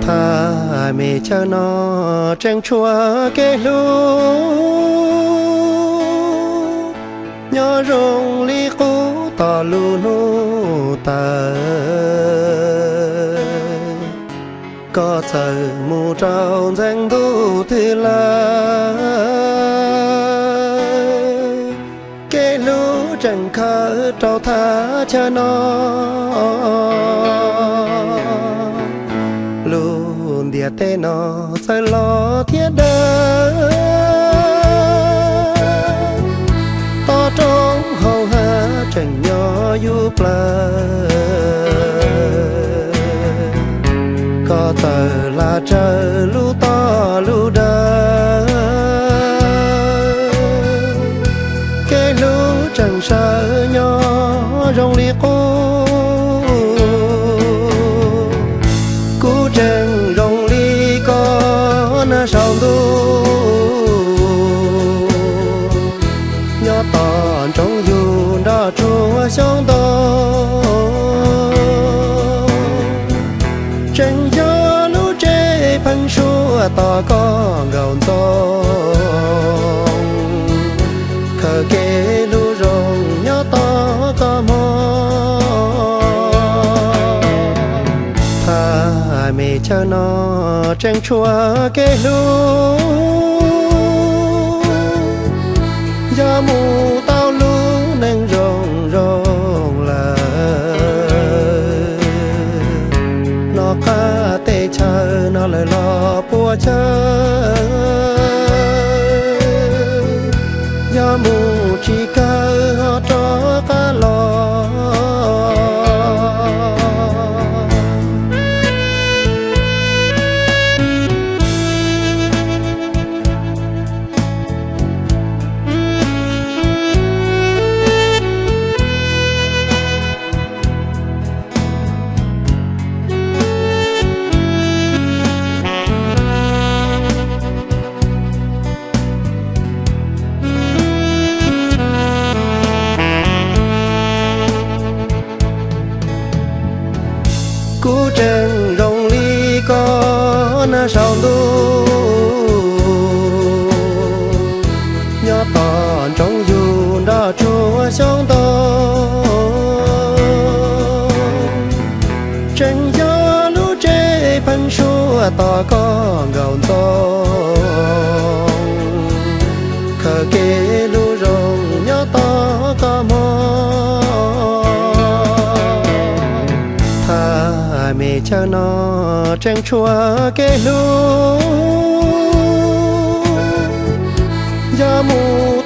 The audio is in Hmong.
Thaj me chaw no tseem tshuav kev hlub, nyob zoo li qub tos lub hnub tawm. Koj txawm mus rau ntxeev ntuj twg lawm, kev hlub tseem khawb rau thaj chaw no. Lub ntiaj teb no txawm los thiab daws, toj roob hauv hav tseem nyob yus plawv. Koj txawm hla tsawv lub toj lub daws, kev hlub tseem sawv nyob zoo li qub. Kuv tseem zoo li koj nyob saum ntuj, nyob tos ntsoov yus nrog tsuag xyoob ntoo. Tseem yog lub tsev pheeb suab tos koj nkaus ntxoo, khaws kev hlub zoo nyob tos koj hmo. Thaj me chaw no tseem tshuav kev hlub, yog mus tau lub neej zoo zoo lawm. Noj qab teb chaws no lawm los puas chaw, yog mus tsis kawg ho rov qab los. Kuv tseem zoo li koj nyob saum ntuj, nyob tos ntsoov yus nrog tsuag xyoob ntoo. Tseem yog lub tsev pheeb suab tos koj nkaus ntxoo, khaws kev hlub zoo nyob tos koj hmo. Thaj me chaw no tseem tshuav kev hlub, yog mus